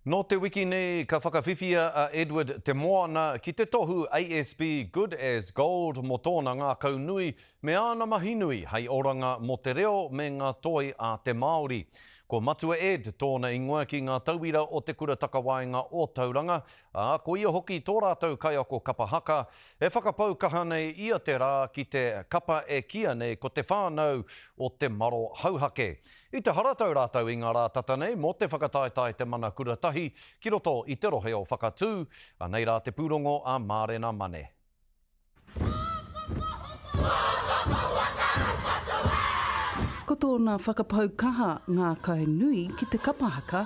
Nō te wiki nei ka whakawhiwhia a Edward Te Moana ki te tohu ASB Good as Gold mō tōna ngākau nui me āna mahi nui hei oranga mō te reo me ngā toi a te Māori. Ko Matua Ed tōna ingoa ki ngā tauira o Te Kura Takawaenga o Tauranga, ā, ko ia hoki tō rātou kaiako kapa haka e whakapau kaha nei ia te rā ki te kapa e kīia nei ko Te Whānau o Te Maro Hauhake. I te haratau rātou i ngā rā tata nei mō te whakataetae Te Mana Kura Tahi ki roto i te rohe o Whakatū. Anei rā te pūrongo a Mārena Mane. Ko tōna whakapau kaha ngākau nui ki te kapa haka,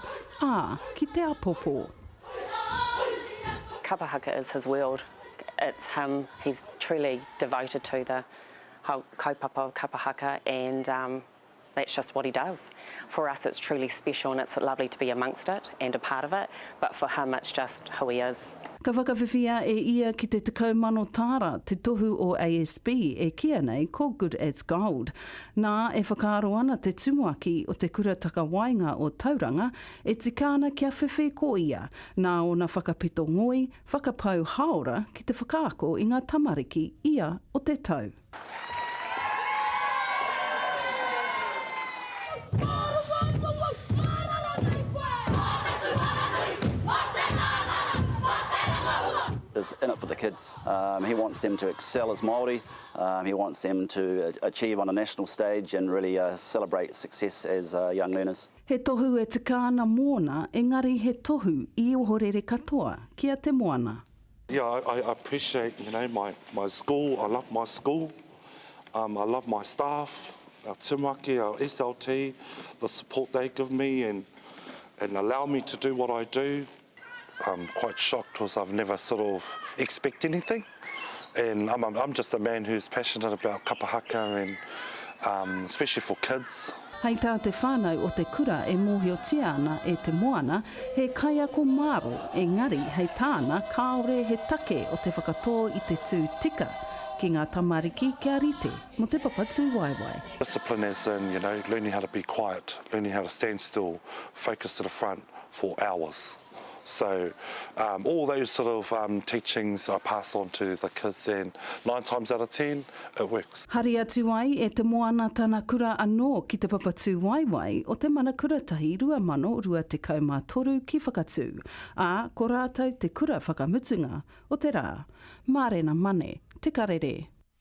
ā, ki te apopo. Kapa haka is his world. It's him, he's truly devoted to the whole kaupapa of kapa haka and um, That's just what he does. For us it's truly special and it's lovely to be amongst it and a part of it, but for him it's just who he is. Ka whakawhiwhia e ia ki te 10,000 tāra te tohu o ASB e kīia nei ko Good as Gold. Nā, e whakaaro ana te tumuaki o te Kura Takawaenga o Tauranga, e tika ana kia whiwhi ko ia, nā ōna whakapito ngoi, whakapau hāora ki te whakaako i ngā tamariki ia o te tau. Is in it for the kids. Um, he wants them to excel as Māori. Um, he wants them to achieve on a national stage and really uh, celebrate success as uh, young learners. He tohu e tika ana mōna, engari he tohu i ohorere katoa ki a Te Moana. Yeah, I, I appreciate, you know, my, my school, I love my school, um, I love my staff, our tumuaki, our SLT, the support they give me and, and allow me to do what I do. I'm quite shocked because I've never sort of expect anything and I'm, I'm just a man who's passionate about kapa haka and um, especially for kids. Hei tā te whānau o te kura e mōhiotia ana e Te Moana, he kaiako māro, engari hei tāna kāore he take o te whakatō i te tū tika ki ngā tamariki kia rite mō te papa tūwaewae. Discipline as in, you know, learning how to be quiet, learning how to stand still, focus to the front for hours. So um, all those sort of um, teachings I pass on to the kids and nine times out of ten, it works. Hari atu ai e Te Moana tana kura anō ki te papa tūwaewae o te Mana Kuratahi 2023 ki Whakatū, ā, ko rātou te kura whakamutunga o te rā. Mārena Mane, Te Karere.